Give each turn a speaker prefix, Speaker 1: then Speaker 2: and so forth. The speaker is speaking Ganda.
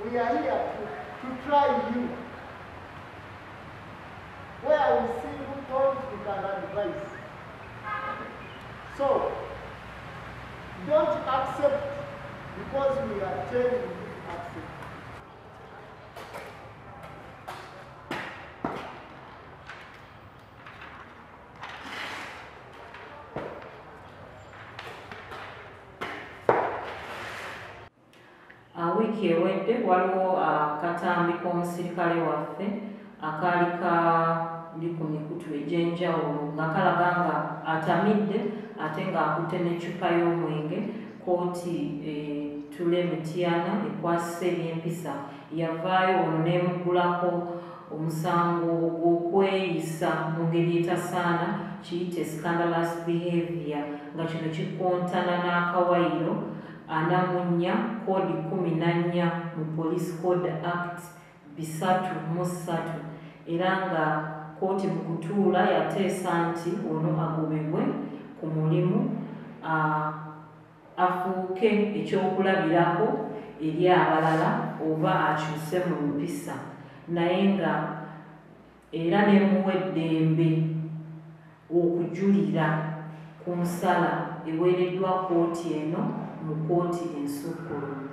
Speaker 1: We are here to try you. Where we see loopholes, we can advise. So, don't accept because we are telling you to accept.
Speaker 2: Wiiki ewedde waliwo akatambi k'omusirikale waffe akaali kali ku mikutu egy'enjawulo nga kalaga nga atamidde ate ng'akutte n'eccupa y'omwenge. Kkooti etula Mityana ekwasisa ebyempisa yavaayo ono n'emuggulako omusango gw'okweyisa mu ngeri etasaana, kiyite scandalous behavior, nga kino kikontana n'akawayiro 44 code 14 mu Police Code Act 303, era nga kkooti mu kutuula yateesa nti ono agobebwe ku mulimu afuuke ekyokulabirako eri abalala oba akyuse mu mpisa, naye nga era n'emuwa eddembe okujulira ku nsala eweereddwa kkooti eno mu kkooti ensukkulumu.